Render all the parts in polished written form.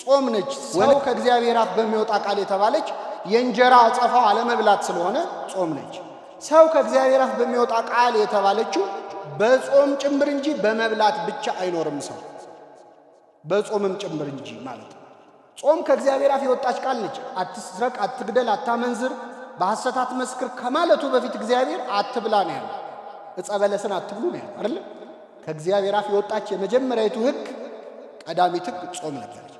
ጾም ነች። ሰው ከእግዚአብሔር አፍ በሚወጣ ቃል የተባለች የእንጀራ አጸፋው አለመብላት ስለሆነ ጾም ነች። ሰው ከእግዚአብሔር አፍ በሚወጣ ቃል የተባለችው በጾም ጭምር እንጂ በመብላት ብቻ አይኖርም። ሰው በጾምም ጭምር እንጂ ማለት ነው። ጾም ከእግዚአብሔር አፍ የወጣች ቃል ነች። አትስረቅ፣ አትግደል፣ አታመንዝር፣ በሐሰት አትመስክር ከማለቱ በፊት እግዚአብሔር አትብላ ነው ያለው። ዕፀ በለስን አትብሉ ነው ያለው አይደለ? ከእግዚአብሔር አፍ የወጣች የመጀመሪያይቱ ሕግ ቀዳሚት ሕግ ጾም ነበረች።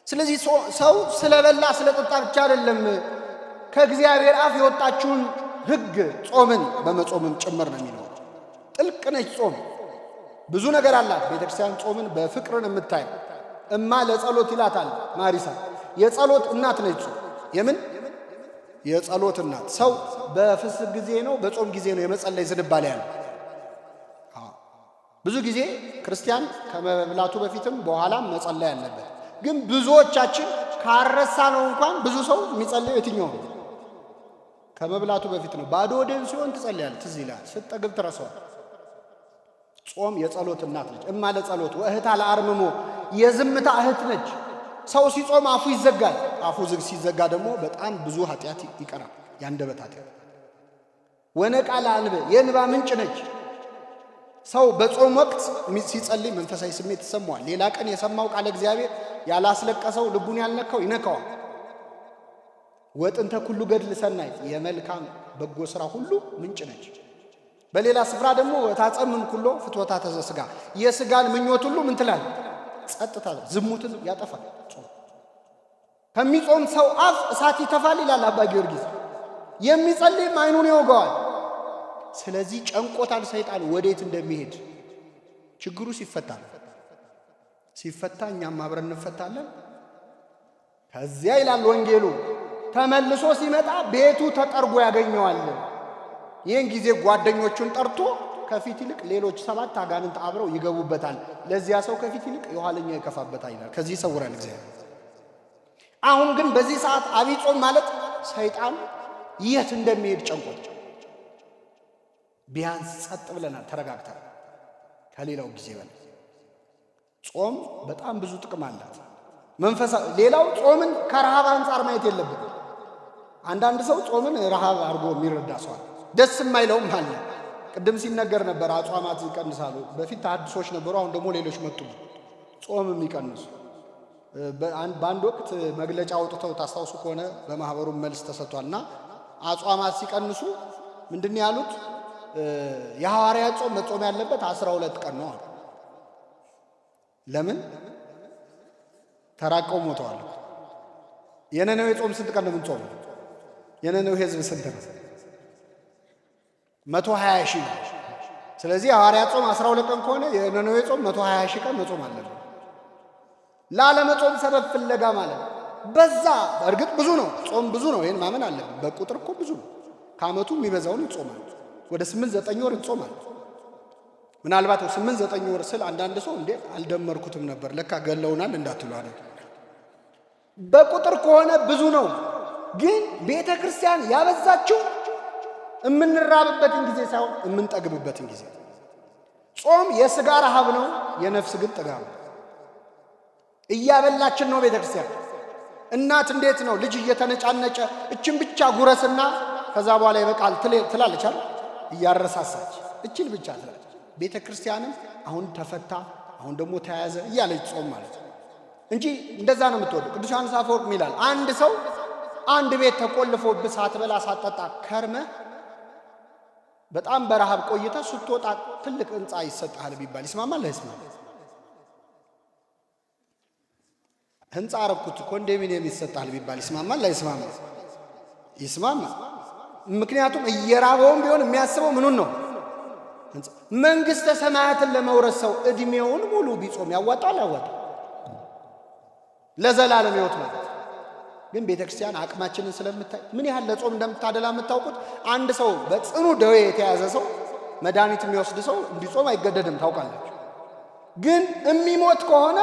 ስለዚህ ሰው ስለበላ ስለጠጣ ብቻ አይደለም፣ ከእግዚአብሔር አፍ የወጣችውን ሕግ ጾምን በመጾምም ጭምር ነው የሚኖረው። ጥልቅ ነች ጾም፣ ብዙ ነገር አላት። ቤተክርስቲያን ጾምን በፍቅርን የምታየው እማ ለጸሎት ይላታል ማሪሳ። የጸሎት እናት ነች ጾም። የምን የጸሎት እናት። ሰው በፍስክ ጊዜ ነው በጾም ጊዜ ነው የመጸለይ ዝንባሌ ያለው። ብዙ ጊዜ ክርስቲያን ከመብላቱ በፊትም በኋላም መጸለይ አለበት። ግን ብዙዎቻችን ካረሳ ነው እንኳን ብዙ ሰው የሚጸልየው የትኛው ነው? ከመብላቱ በፊት ነው። ባዶ ሆድህን ሲሆን ትጸልያለህ፣ ትዝ ይልሃል። ስትጠግብ ትረሳዋል። ጾም የጸሎት እናት ነች። እማ ለጸሎት ወእህታ ለአርምሞ፣ የዝምታ እህት ነች። ሰው ሲጾም አፉ ይዘጋል። አፉ ዝግ ሲዘጋ ደግሞ በጣም ብዙ ኃጢአት ይቀራል፣ የአንደበት ኃጢአት። ወነቃ ለአንብዕ፣ የእንባ ምንጭ ነች። ሰው በጾም ወቅት ሲጸልይ መንፈሳዊ ስሜት ይሰማዋል። ሌላ ቀን የሰማው ቃለ እግዚአብሔር ያላስለቀሰው ልቡን ያልነካው ይነካዋል። ወጥንተ ኩሉ ገድል ሰናይ፣ የመልካም በጎ ስራ ሁሉ ምንጭ ነች። በሌላ ስፍራ ደግሞ ታጸምም ኩሎ ፍትወታተ ዘሥጋ፣ የስጋን ምኞት ሁሉ ምን ትላል? ጸጥታ፣ ዝሙትን ያጠፋል። ጾም ከሚጾም ሰው አፍ እሳት ይተፋል ይላል አባ ጊዮርጊስ። የሚጸልይም ዓይኑን ይወጋዋል። ስለዚህ ጨንቆታል ሰይጣን ወዴት እንደሚሄድ። ችግሩ ሲፈታ ሲፈታ እኛም አብረን እንፈታለን። ከዚያ ይላል ወንጌሉ ተመልሶ ሲመጣ ቤቱ ተጠርጎ ያገኘዋል። ይህን ጊዜ ጓደኞቹን ጠርቶ ከፊት ይልቅ ሌሎች 7 አጋንንት አብረው ይገቡበታል። ለዚያ ሰው ከፊት ይልቅ የኋለኛው ይከፋበታል ይላል። ከዚህ ይሰውራል እግዚአብሔር። አሁን ግን በዚህ ሰዓት አብይ ጾም ማለት ሰይጣን የት እንደሚሄድ ጨንቆት ቢያንስ ጸጥ ብለናል፣ ተረጋግተናል ከሌላው ጊዜ በላይ። ጾም በጣም ብዙ ጥቅም አላት። መንፈሳዊ ሌላው ጾምን ከረሃብ አንጻር ማየት የለብንም። አንዳንድ ሰው ጾምን ረሃብ አድርጎ የሚረዳ ሰው አለ፣ ደስ የማይለውም አለ። ቅድም ሲነገር ነበር አጽዋማት ይቀንሳሉ። በፊት ተሐድሶች ነበሩ፣ አሁን ደግሞ ሌሎች መጡ፣ ጾም የሚቀንሱ። በአንድ ወቅት መግለጫ አውጥተው ታስታውሱ ከሆነ በማህበሩ መልስ ተሰጥቷልና አጽዋማት ሲቀንሱ ምንድን ያሉት? የሐዋርያት ጾም መጾም ያለበት 12 ቀን ነው አሉ። ለምን? ተራቀው ሞተዋል። የነነዌ ጾም ስንት ቀን ነው የምንጾመው? የነነዌ ህዝብ ስንት ነው? 120 ሺህ ነው። ስለዚህ የሐዋርያት ጾም 12 ቀን ከሆነ የነነዌ ጾም 120 ሺህ ቀን መጾም አለብን። ላለመጾም ሰበብ ፍለጋ ማለት በዛ። እርግጥ ብዙ ነው ጾም ብዙ ነው፣ ይሄን ማመን አለብን። በቁጥር እኮ ብዙ ነው። ከዓመቱ የሚበዛውን ይጾማል። ወደ 8-9 ወር ይጾማል። ምናልባት 8-9 ወር ስል አንዳንድ ሰው እንዴ አልደመርኩትም ነበር ለካ ገለውናል እንዳትሉ አይደል። በቁጥር ከሆነ ብዙ ነው። ግን ቤተክርስቲያን ያበዛችው የምንራብበትን ጊዜ ሳይሆን የምንጠግብበትን ጊዜ። ጾም የስጋ ረሃብ ነው፣ የነፍስ ግን ጥጋብ ነው። እያበላችን ነው ቤተክርስቲያን። እናት እንዴት ነው ልጅ እየተነጫነጨ እችን ብቻ ጉረስና ከዛ በኋላ ይበቃል ትላለች አይደል? እያረሳሳች እችን ብቻ ትላለች። ቤተክርስቲያንም አሁን ተፈታ አሁን ደግሞ ተያዘ እያለች ጾም ማለት ነው እንጂ እንደዛ ነው የምትወደው። ቅዱስ ዮሐንስ አፈወርቅ ይላል አንድ ሰው አንድ ቤት ተቆልፎብህ ሳትበላ ሳትጠጣ ከርመህ በጣም በረሃብ ቆይተህ ስትወጣ ትልቅ ህንጻ ይሰጥሃል ቢባል ይስማማል አይስማማም? ህንጻ አረኩት ኮንዶሚኒየም ይሰጥሃል ቢባል ይስማማል አይስማማም? ይስማማል። ምክንያቱም እየራበውም ቢሆን የሚያስበው ምኑን ነው? ህንጻ። መንግስተ ሰማያትን ለመውረስ ሰው እድሜውን ሙሉ ቢጾም ያዋጣል አያዋጣም? ለዘላለም ህይወት ማለት ግን ቤተክርስቲያን አቅማችንን ስለምታይ ምን ያህል ለጾም እንደምታደላ የምታውቁት አንድ ሰው በጽኑ ደዌ የተያዘ ሰው መድኃኒት የሚወስድ ሰው እንዲጾም አይገደድም ታውቃላችሁ። ግን የሚሞት ከሆነ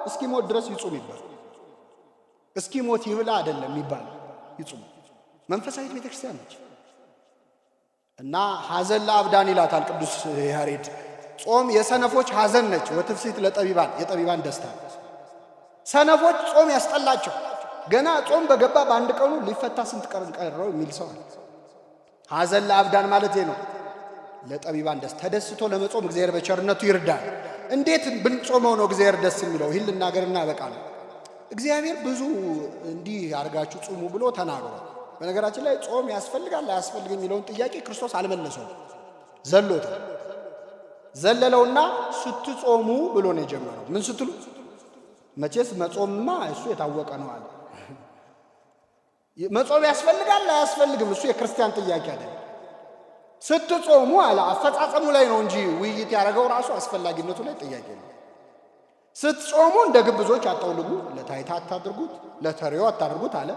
እስኪሞት ድረስ ይጹም ይባላል። እስኪሞት ይብላ አይደለም የሚባለው፣ ይጹም። መንፈሳዊት ቤተክርስቲያን ነች። እና ሐዘን ለአብዳን ይላታል ቅዱስ ያሬድ። ጾም የሰነፎች ሐዘን ነች፣ ወትፍሲት ለጠቢባን የጠቢባን ደስታ። ሰነፎች ጾም ያስጠላቸው ገና ጾም በገባ በአንድ ቀኑ ሊፈታ ስንት ቀን ቀረው የሚል ሰው አለ። ሐዘን ለአብዳን ማለት ነው። ለጠቢባን ደስ ተደስቶ ለመጾም እግዚአብሔር በቸርነቱ ይርዳል። እንዴት ብንጾመው ነው እግዚአብሔር ደስ የሚለው? ይህን ልናገርና በቃ ነው። እግዚአብሔር ብዙ እንዲህ አድርጋችሁ ጹሙ ብሎ ተናግሯል። በነገራችን ላይ ጾም ያስፈልጋል አያስፈልግም የሚለውን ጥያቄ ክርስቶስ አልመለሰውም፣ ዘሎታል። ዘለለውና ስትጾሙ ብሎ ነው የጀመረው። ምን ስትሉ? መቼስ መጾምማ እሱ የታወቀ ነው አለ። መጾም ያስፈልጋል አያስፈልግም እሱ የክርስቲያን ጥያቄ አይደለም። ስትጾሙ አለ። አፈጻጸሙ ላይ ነው እንጂ ውይይት ያደረገው ራሱ አስፈላጊነቱ ላይ ጥያቄ ነው። ስትጾሙ እንደ ግብዞች አጠውልጉ፣ ለታይታ አታድርጉት፣ ለተሪዮ አታድርጉት አለ።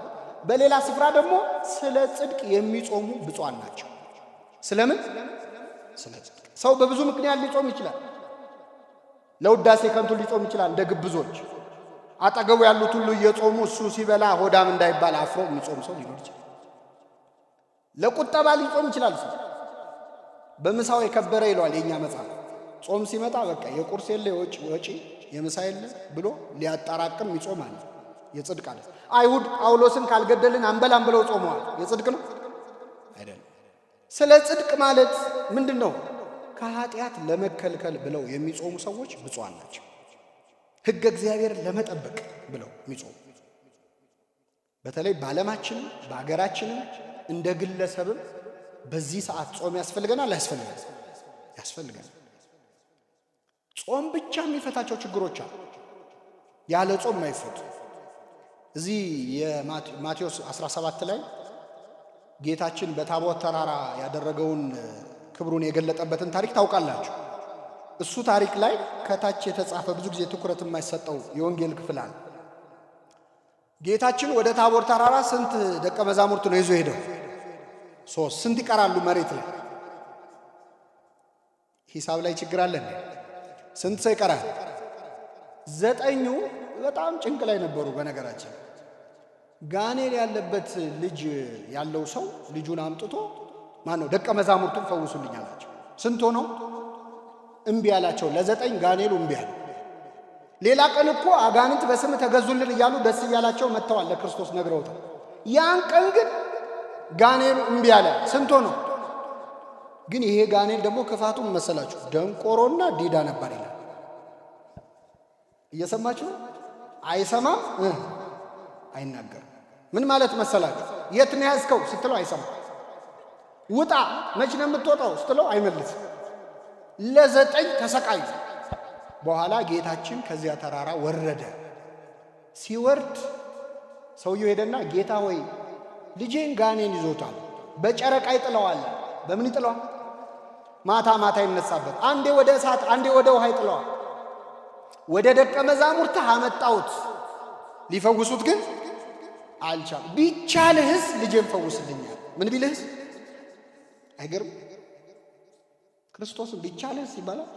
በሌላ ስፍራ ደግሞ ስለ ጽድቅ የሚጾሙ ብፁዓን ናቸው። ስለምን? ስለ ጽድቅ። ሰው በብዙ ምክንያት ሊጾም ይችላል። ለውዳሴ ከንቱ ሊጾም ይችላል፣ እንደ ግብዞች። አጠገቡ ያሉት ሁሉ እየጾሙ እሱ ሲበላ ሆዳም እንዳይባል አፍሮ የሚጾም ሰው ሊኖር ይችላል። ለቁጠባ ሊጾም ይችላል ሰው። በምሳው የከበረ ይለዋል የኛ መጽሐፍ። ጾም ሲመጣ በቃ የቁርስ የለ የወጪ ወጪ የምሳ የለ ብሎ ሊያጠራቅም ይጾማል። የጽድቅ አለ። አይሁድ ጳውሎስን ካልገደልን አንበላም ብለው ጾመዋል። የጽድቅ ነው አይደለም። ስለ ጽድቅ ማለት ምንድን ነው? ከኃጢአት ለመከልከል ብለው የሚጾሙ ሰዎች ብፁዓን ናቸው። ሕገ እግዚአብሔር ለመጠበቅ ብለው የሚጾሙ በተለይ በዓለማችንም በሀገራችንም እንደ ግለሰብም በዚህ ሰዓት ጾም ያስፈልገናል። ያስፈልገናል ያስፈልገናል። ጾም ብቻ የሚፈታቸው ችግሮች አሉ፣ ያለ ጾም የማይፈቱ። እዚህ የማቴዎስ 17 ላይ ጌታችን በታቦር ተራራ ያደረገውን ክብሩን የገለጠበትን ታሪክ ታውቃላችሁ። እሱ ታሪክ ላይ ከታች የተጻፈ ብዙ ጊዜ ትኩረት የማይሰጠው የወንጌል ክፍል አለ። ጌታችን ወደ ታቦር ተራራ ስንት ደቀ መዛሙርት ነው ይዞ ሄደው? ሶስት። ስንት ይቀራሉ መሬት ላይ? ሂሳብ ላይ ችግር አለ እንዴ? ስንት ሰው ይቀራል? ዘጠኙ በጣም ጭንቅ ላይ ነበሩ። በነገራችን ጋኔል ያለበት ልጅ ያለው ሰው ልጁን አምጥቶ ማን ነው ደቀ መዛሙርቱን ፈውሱልኝ አላቸው። ስንት ሆነው እምቢ አላቸው። ለዘጠኝ ጋኔሉ እምቢ አለ። ሌላ ቀን እኮ አጋንንት በስም ተገዙልን እያሉ ደስ እያላቸው መጥተዋል፣ ለክርስቶስ ነግረውታል። ያን ቀን ግን ጋኔሉ እምቢ አለ። ስንት ሆነው ግን ይሄ ጋኔል ደግሞ ክፋቱን መሰላችሁ ደንቆሮና ዲዳ ነበር ይላል። እየሰማችሁ አይሰማም፣ አይናገርም። ምን ማለት መሰላችሁ? የት ነው ያዝከው ስትለው አይሰማም። ውጣ መች ነው የምትወጣው ስትለው አይመልስም። ለዘጠኝ ተሰቃዩ። በኋላ ጌታችን ከዚያ ተራራ ወረደ። ሲወርድ ሰውየው ሄደና ጌታ ሆይ ልጄን ጋኔን ይዞታል፣ በጨረቃ ይጥለዋል። በምን ይጥለዋል? ማታ ማታ ይነሳበት፣ አንዴ ወደ እሳት አንዴ ወደ ውሃ ይጥለዋል። ወደ ደቀ መዛሙርትህ አመጣሁት፣ ሊፈውሱት ግን አልቻሉም። ቢቻልህስ ልጄን ፈውስልኛል። ምን ቢልህስ? አይገርም? ክርስቶስም ቢቻልህስ ይባላል።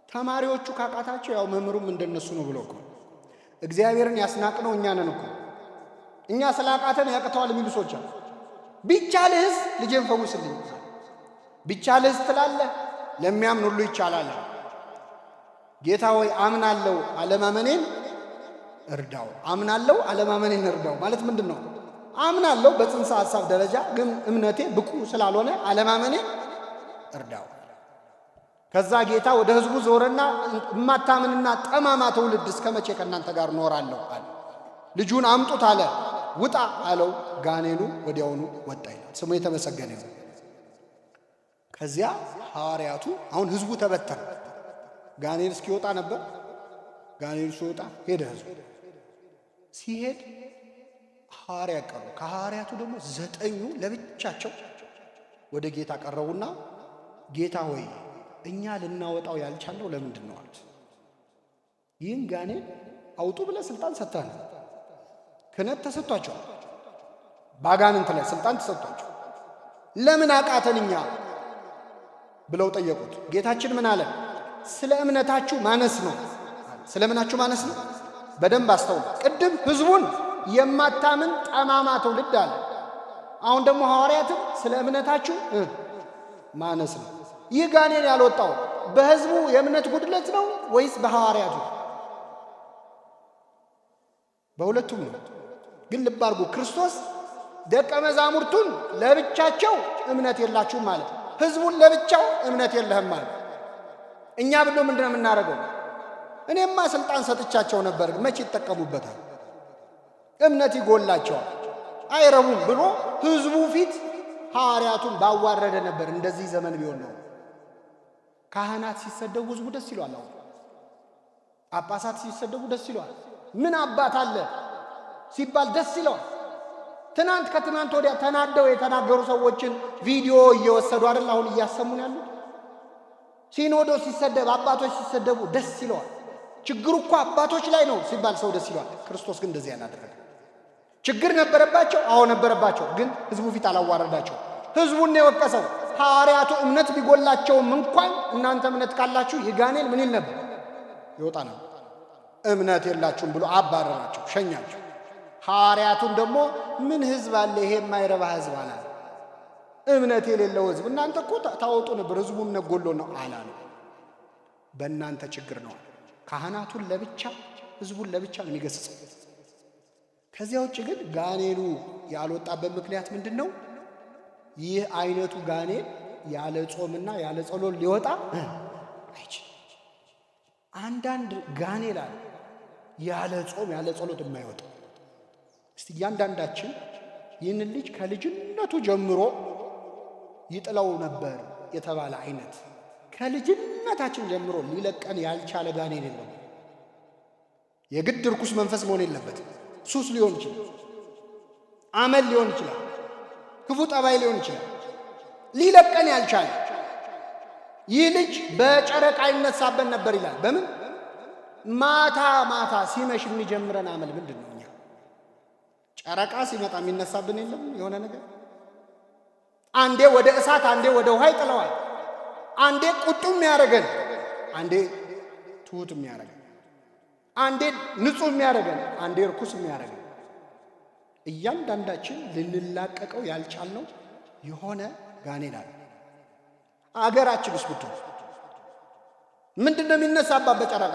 ተማሪዎቹ ካቃታቸው ያው መምህሩም እንደነሱ ነው ብሎ እኮ እግዚአብሔርን ያስናቅነው እኛ ነን እኮ። እኛ ስላቃተን ያቅተዋል የሚሉ ሰዎች አሉ። ቢቻልህስ ልጄን ፈውስልኝ። ቢቻልህስ ትላለህ፣ ለሚያምን ሁሉ ይቻላል። ጌታ ሆይ አምናለሁ፣ አለማመኔን እርዳው። አምናለሁ፣ አለማመኔን እርዳው ማለት ምንድን ነው? አምናለሁ በጽንሰ ሐሳብ ደረጃ ግን እምነቴ ብቁ ስላልሆነ አለማመኔን እርዳው። ከዛ ጌታ ወደ ሕዝቡ ዞረና እማታምንና ጠማማ ትውልድ እስከ መቼ ከእናንተ ጋር እኖራለሁ አለ። ልጁን አምጡት አለ። ውጣ አለው። ጋኔኑ ወዲያውኑ ወጣ ይላል። ስሙ የተመሰገነ ይሁን። ከዚያ ሐዋርያቱ አሁን ሕዝቡ ተበተነ። ጋኔን እስኪወጣ ነበር። ጋኔኑ ሲወጣ ሄደ ሕዝቡ። ሲሄድ ሐዋርያ ቀሩ። ከሐዋርያቱ ደግሞ ዘጠኙ ለብቻቸው ወደ ጌታ ቀረቡና ጌታ ሆይ እኛ ልናወጣው ያልቻልነው ለምንድን ነው አሉት። ይህን ጋኔን አውጡ ብለህ ስልጣን ሰጥተህ፣ ክህነት ተሰጥቷቸዋል። በአጋንንት ላይ ስልጣን ተሰጥቷቸው ለምን አቃተን እኛ ብለው ጠየቁት። ጌታችን ምን አለ? ስለ እምነታችሁ ማነስ ነው። ስለ እምናችሁ ማነስ ነው። በደንብ አስተውሉ። ቅድም ህዝቡን የማታምን ጠማማ ትውልድ አለ። አሁን ደግሞ ሐዋርያትም ስለ እምነታችሁ ማነስ ነው። ይህ ጋኔን ያልወጣው በህዝቡ የእምነት ጉድለት ነው ወይስ በሐዋርያቱ? በሁለቱም ነው። ግን ልብ አድርጉ፣ ክርስቶስ ደቀ መዛሙርቱን ለብቻቸው እምነት የላችሁም ማለት፣ ህዝቡን ለብቻው እምነት የለህም ማለት። እኛ ብሎ ምንድነው የምናደርገው? እኔማ ስልጣን ሰጥቻቸው ነበር፣ መቼ ይጠቀሙበታል? እምነት ይጎላቸዋል፣ አይረቡም ብሎ ህዝቡ ፊት ሐዋርያቱን ባዋረደ ነበር። እንደዚህ ዘመን ቢሆን ነው። ካህናት ሲሰደቡ ህዝቡ ደስ ይለዋል። አሁን ጳጳሳት ሲሰደቡ ደስ ይለዋል። ምን አባት አለ ሲባል ደስ ይለዋል። ትናንት ከትናንት ወዲያ ተናደው የተናገሩ ሰዎችን ቪዲዮ እየወሰዱ አይደል አሁን እያሰሙን ያሉት። ሲኖዶስ ሲሰደብ፣ አባቶች ሲሰደቡ ደስ ይለዋል። ችግሩ እኮ አባቶች ላይ ነው ሲባል ሰው ደስ ይለዋል። ክርስቶስ ግን እንደዚህ አላደረገም። ችግር ነበረባቸው፣ አዎ ነበረባቸው። ግን ህዝቡ ፊት አላዋረዳቸው። ህዝቡን ነው የወቀሰው። ሐዋርያቱ እምነት ቢጎላቸውም እንኳን እናንተ እምነት ካላችሁ ይህ ጋኔን ምን ይል ነበር? ይወጣ ነበር። እምነት የላችሁም ብሎ አባረራቸው፣ ሸኛቸው። ሐዋርያቱን ደግሞ ምን ህዝብ አለ ይሄ የማይረባ ህዝብ አላለ። እምነት የሌለው ህዝብ እናንተ እኮ ታወጡ ነበር፣ ህዝቡ እምነት ጎሎ ነው አላለ። በእናንተ ችግር ነው። ካህናቱን ለብቻ ህዝቡን ለብቻ ነው የሚገስጸው። ከዚያ ውጭ ግን ጋኔኑ ያልወጣበት ምክንያት ምንድን ነው? ይህ አይነቱ ጋኔን ያለ ጾምና ያለ ጸሎት ሊወጣ አይችልም። አንዳንድ ጋኔን አለ ያለ ጾም ያለ ጸሎት የማይወጣ። እስቲ እያንዳንዳችን ይህንን ልጅ ከልጅነቱ ጀምሮ ይጥለው ነበር የተባለ አይነት ከልጅነታችን ጀምሮ ሊለቀን ያልቻለ ጋኔን የለም። የግድ ርኩስ መንፈስ መሆን የለበትም። ሱስ ሊሆን ይችላል፣ አመል ሊሆን ይችላል፣ ክፉ ጠባይ ሊሆን ይችላል። ሊለቀን ያልቻለ ይህ ልጅ በጨረቃ ይነሳበት ነበር ይላል። በምን ማታ ማታ ሲመሽ የሚጀምረን አመል ምንድን ነው? እኛ ጨረቃ ሲመጣ የሚነሳብን የለም የሆነ ነገር። አንዴ ወደ እሳት፣ አንዴ ወደ ውሃ ይጥለዋል። አንዴ ቁጡ የሚያደርገን፣ አንዴ ትሁት የሚያደርገን፣ አንዴ ንጹህ የሚያደርገን፣ አንዴ ርኩስ የሚያደርገን። እያንዳንዳችን ልንላቀቀው ያልቻልነው የሆነ ጋኔን አለ። አገራችን ውስጥ ብትሆን ምንድን ነው የሚነሳባት በጨረቃ?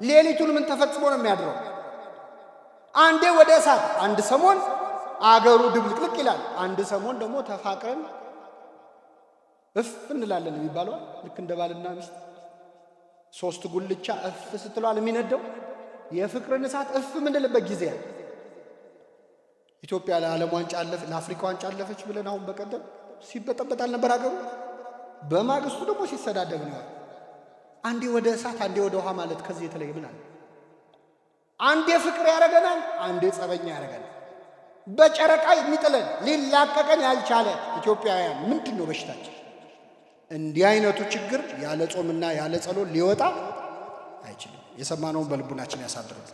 ሌሊቱን ምን ተፈጽሞ ነው የሚያድረው? አንዴ ወደ እሳት፣ አንድ ሰሞን አገሩ ድብልቅልቅ ይላል። አንድ ሰሞን ደግሞ ተፋቅረን እፍ እንላለን የሚባለው ልክ እንደ ባልና ሚስት ሶስት ጉልቻ እፍ ስትለዋል የሚነደው የፍቅርን እሳት እፍ የምንልበት ጊዜ አለ። ኢትዮጵያ ለዓለም ዋንጫ አለፈ፣ ለአፍሪካ ዋንጫ አለፈች ብለን አሁን በቀደም ሲበጠበጥ አልነበር አገሩ? በማግስቱ ደግሞ ሲሰዳደብ ነው። አንዴ ወደ እሳት አንዴ ወደ ውሃ ማለት ከዚህ የተለየ ምን አለ? አንዴ ፍቅር ያደርገናል፣ አንዴ ጸበኛ ያደርገናል። በጨረቃ የሚጥለን ሊላቀቀን ያልቻለ ኢትዮጵያውያን ምንድን ነው በሽታችን? እንዲህ አይነቱ ችግር ያለ ጾምና ያለ ጸሎት ሊወጣ አይችልም። የሰማነውን በልቡናችን ያሳድርብን።